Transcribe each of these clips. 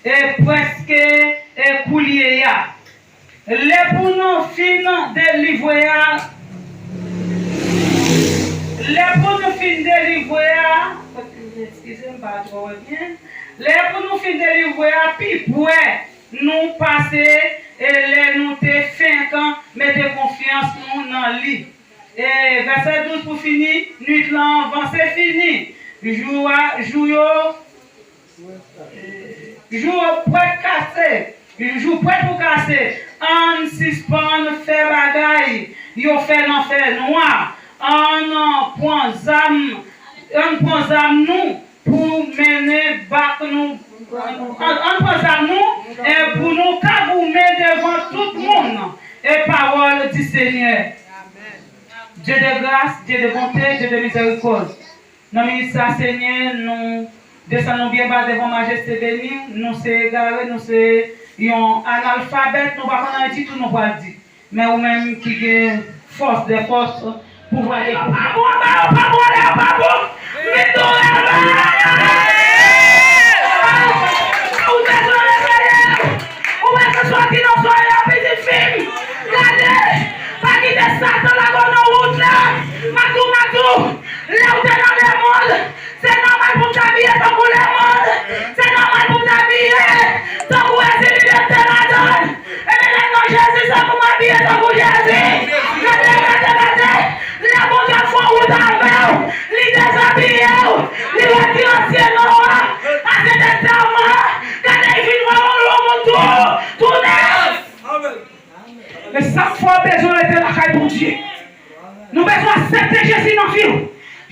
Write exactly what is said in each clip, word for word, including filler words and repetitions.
e prèske e koulye a. Lè pou nou fin delivre a, lè pou nou fin delivre a, eskize m, pa twò wè byen. Lè pou nou fin delivre a, pi prè nou pase e lè nou te fenk mete konfyans nou nan li. E vèsè douz pou fini, nuit lan vanse fini. Jou a, jou yo, jou yo prèt kase. Jou prèt pou kase. Ann sispann fè bagay yo fè nan fènwa. Ann pran zam, ann pran zam nou pou mennen bak nou. Ann, ann pran zam nou e pou nou ka goumen devan tout moun. E pawòl di Senyè. Dye de gras, Dye de bonte, Dye de mizèrikòd. Nan minit sa, Senyè, nou desann nou byen ba devan majeste beni w. Nou se egare, nou se yon analfabèt, nou pa konn anyen ditou, nou pral di. Men ou menm ki gen fòs dè fòs, pouvwa dè pouvwa. Yo pa bon, anba yo pa bon, anlè yo pa bon. Vin tou reveye. Ou bezwen reveye. Ou bezwen sòti nan somèy la, pitit fi m. Gade, pa kite Satan lage w nan wout la. M ap di w, m ap di w, lè w te nan lemonn, se nòmal pou w t abiye tankou lemonn. Se nòmal pou w t abiye tankou Ezili te ladan l. Ebyen, lè nan Jezi, se pou m abiye tankou Jezi. Gade, gade, gade. Lè Bondye ap fè wout avè w, li dezabiye w. Li retire ansyen non w a, ansyen testaman an. Gade, li vin wè w yon moun tou, tou nèf. E sa k fè w bezwen rete lakay Bondye. Nou bezwen aksepte Jezi nan vi w.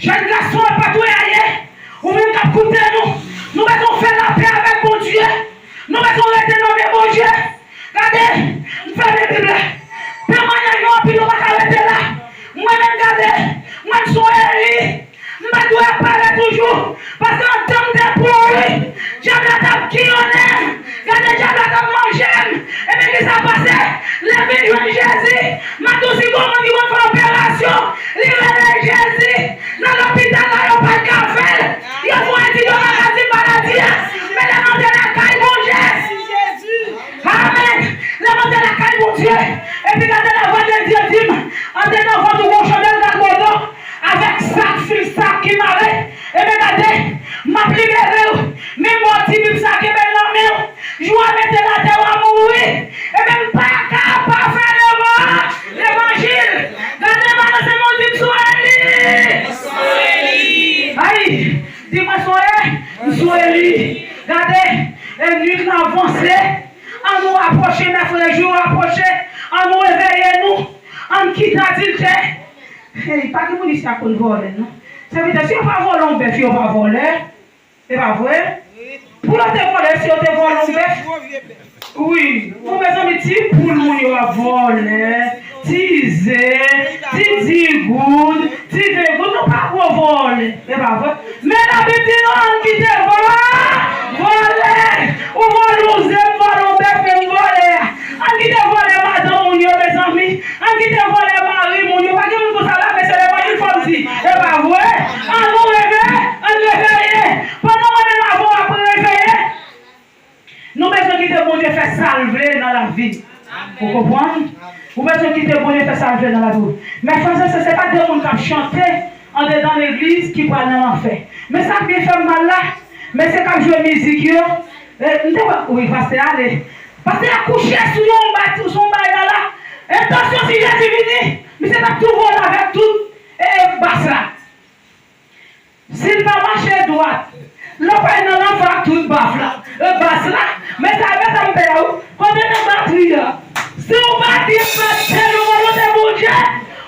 Jèn gason, e pa tou e a ye. Ou menm k ap koute nou, nou bezwen fè lapè avèk Bondye. Nou bezwen rete nan men Bondye. Gade, m fèmen Bib la. Temwayaj nou anpil, nou pa ka rete la. Mwen menm, gade, mwen m sou Eli. M pa t dwe ap pale toujou, paske antan m te pouri, dyab la t ap giyonnen m. Gade, dyab la t ap manje m. Ebyen, kisa pase? Lè m vin jwenn Jezi, m ap di w, si gon moun ki konn fè operasyon, li rele Jezi. Nan lopital la, yo pa t ka fè l. Yo fè yon etid, yo pa ka di maladi a. Men lè m antre lakay Bondye. Amèn. Lè m antre lakay Bondye, epi gade, lavwadedye di m, antre nan vant ou gon chandèl gad bodo. Avèk sak, fil sak ki mare. Ebyen, gade, m ap libere w. Men mò ti Bib sa kenbe l nan men w. Jou a mete l atè, w a mouri. Ebyen, m pa ka pa fè levan-, levanjil. Gade, balanse men w, di m sou Eli. Ay, di mwen sou E, m sou Eli. Gade, e nwit lan vanse. Ann nou apwoche, mèkredi yo apwoche. Ann nou reveye nou. Ann kite adiltè. Hey, pa gen moun isi a konn vòlè, non. Sèvitè, si yo pa vòlè yon bèf, yo pa vòlè. E pa vre? Pou yo te vòlè, si yo te vòlè yon bèf. Wi. Bon, mezanmi, ti poul moun yo ap vòlè. Ti ze, ti di goud, ti ven goud, nou pa gwo vòlè. E pa vre? Men Labib di nou, ann kite vò-, vòlè. Ou vòlè yon ze, m vòlè yon bèf, men m vòlè a. Ann kite vòlè madanm moun yo, mezanmi. Ann kite vòlè mari moun yo. Pa gen moun konsa la, men se levanjil fò m di. E pa vre? Ann nou reveye, ann reveye. Pandan mwen menm avè w ap reveye, nou bezwen kite Bondye fè sa l vle nan lavi n. Ou konprann? Ou bezwen kite Bondye fè sa l vle nan lavi w. Mè frè e sè, se pa de moun k ap chante andedan legliz ki pral nan lanfè. Men sa k byen fè m mal la, mesye k ap jwe mizik yo, e, m te wè, wi, pastè ale. Pastè a kouche sou yon bat-, sou yon bagay la la. Entansyon, si Jezi vini, misye t ap tou vole avèk tout, e, bas la. Si l pa mache dwat, lè w pral nan lanfè ak tout baf la, e, bas la, men sa, men sa m pè a, wi. Kote nèg batri a? Si w batri ap mache nan volonte Bondye,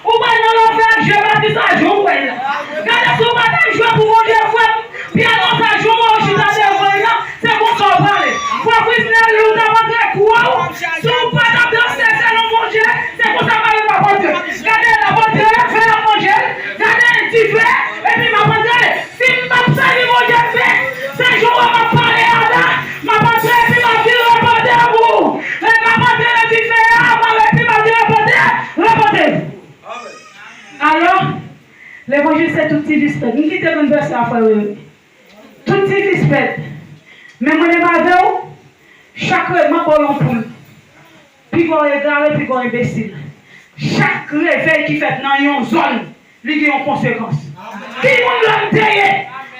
ou pral nan lanfè ak je batri sa, jan w wè l la. Gade, si w pa t ap jwe pou Bondye, frè m, pyano sa, jan w wè w chita devan l la, se konsa w prale. Frè Frisnel, ou t ap antre kou a w, si w pa t ap danse selon Bondye, se konsa mari w ap antre. Gade, l ap antre, fè l ap manje l, gade, dife, epi m ap antre. Si m p ap sèvi Bondye vre, se jou a m ap pale a la, m ap antre epi m ap di repante pou ou. Lè m ap antre nan dife a, m ap epi m ap di repante, repante. Alò, levanjil se tout ti vis pèt. M kite menm vèsè a, frè Rene. Tout ti vis pèt. Men mwen menm avè w, Chak re-, m ap ba w yon poul. Piga w egare, piga w enbesil. Chak revèy ki fèt nan yon zòn, li gen yon konsekans. Ki moun lòm te ye?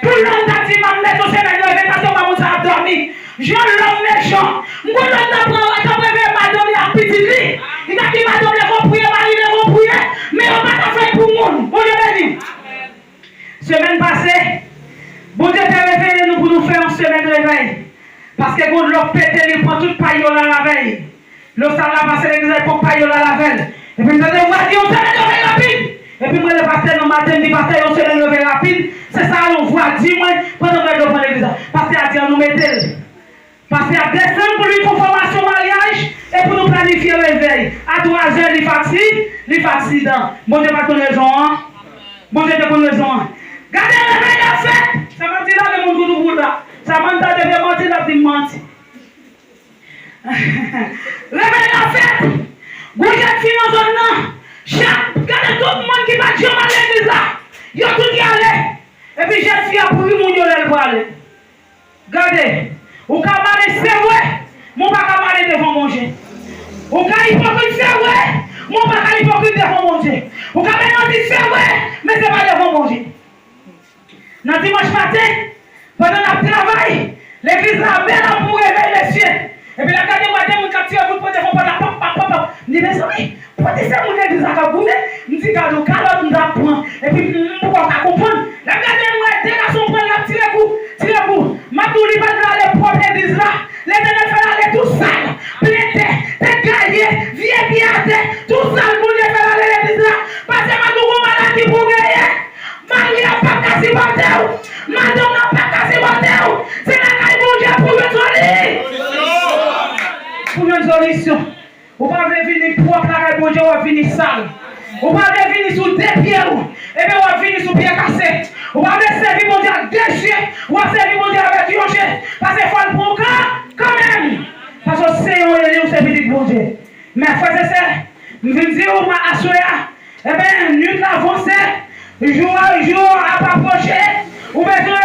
Pou lòm ta di, "M ap met yon semèn reve," paske w pa moun sa ap dòmi. Jan lòm mechan. M konn lòm ta pran, ta prefere madanm li ak pitit li. Li ta di madanm li, "Leve w priye, mari, leve w priye." Men yo pa ta fèt pou moun. Bondye beni. Semèn pase, Bondye te reveye nou pou nou fè yon semèn revèy. Paske gon lòt pete, li pran tout pay yo la avè l. Lè sa la pase legliz la, li pran pay yo la avè l. Epi m tande w di yon semèn revèy rapid. Epi mwen le pastè nan maten, m di pastè yon semèn revèy rapid. Se sa yon vwa di mwen pandan mwen devan legliz la. Pastè a di an nou mete l. Pastè ap desann pou li fè fòmasyon maryaj e pou nou planifye revèy. A twazè li fati, li fati dan. Bondye pa t konn rezon an. Bondye te konn rezon an. Gade revèy la fèt. Sa m ap di la, gen moun ki toujou la. Sa m ap tande vye manti, l ap di m manti. Revèy la fèt. Gon jèn fi nan zòn nan. Chak, gade tout moun ki pa t janm al legliz la. Yo tout y ale. Epi jèn fi a pouri moun yo lè l prale. Gade, ou ka male se vre, men ou pa ka male devan Bondye. Ou ka ipokrit se vre, men ou pa ka ipokrit devan Bondye. Ou ka fè manti se vre, men se pa devan Bondye. Nan dimanch maten, pandan n ap travay, legliz la bèl ap pou revèy mesye. Epi l ap gade m wè de moun k ap tire kout pwen devan pòt la, pap, pap, pap, pap. M di, mezanmi, pote se moun legliz la k ap goumen. M di, gade yon kalòt m t ap pran. Epi m, m poko ka konprann. L ap gade m wè de gason pran l, l ap tire kou, tire kou. M ap di w, li pa t vle ale pwòp legliz la. Letènèl fè l ale tou sal, plen tè, tèt gaye, vye pye atè, tou sal. Bondye fè l ale legliz la. Paske m ap di w, gon maladi pou w genyen. Mari a p ap ka sipòte w. Madanm nan p ap ka sipòte w. Se lakay Bondye pou w jwenn soli-, pou w jwenn solisyon. Ou pa vle vini pwòp lakay Bondye, w ap vini sal. Ou pa vle vini sou de pye w, ebyen w ap vini sou pye kase. Ou pa vle sèvi Bondye ak de je, w ap sèvi Bondye avèk yon je. Paske fò l pran w ka, kanmenm. Paske w se yon eli, w se pitit Bondye. Men frè e sè, m vin di w, aswè a, Ebyen, nuit la vanse, jou a, jou a ap apwoche, ou bezwen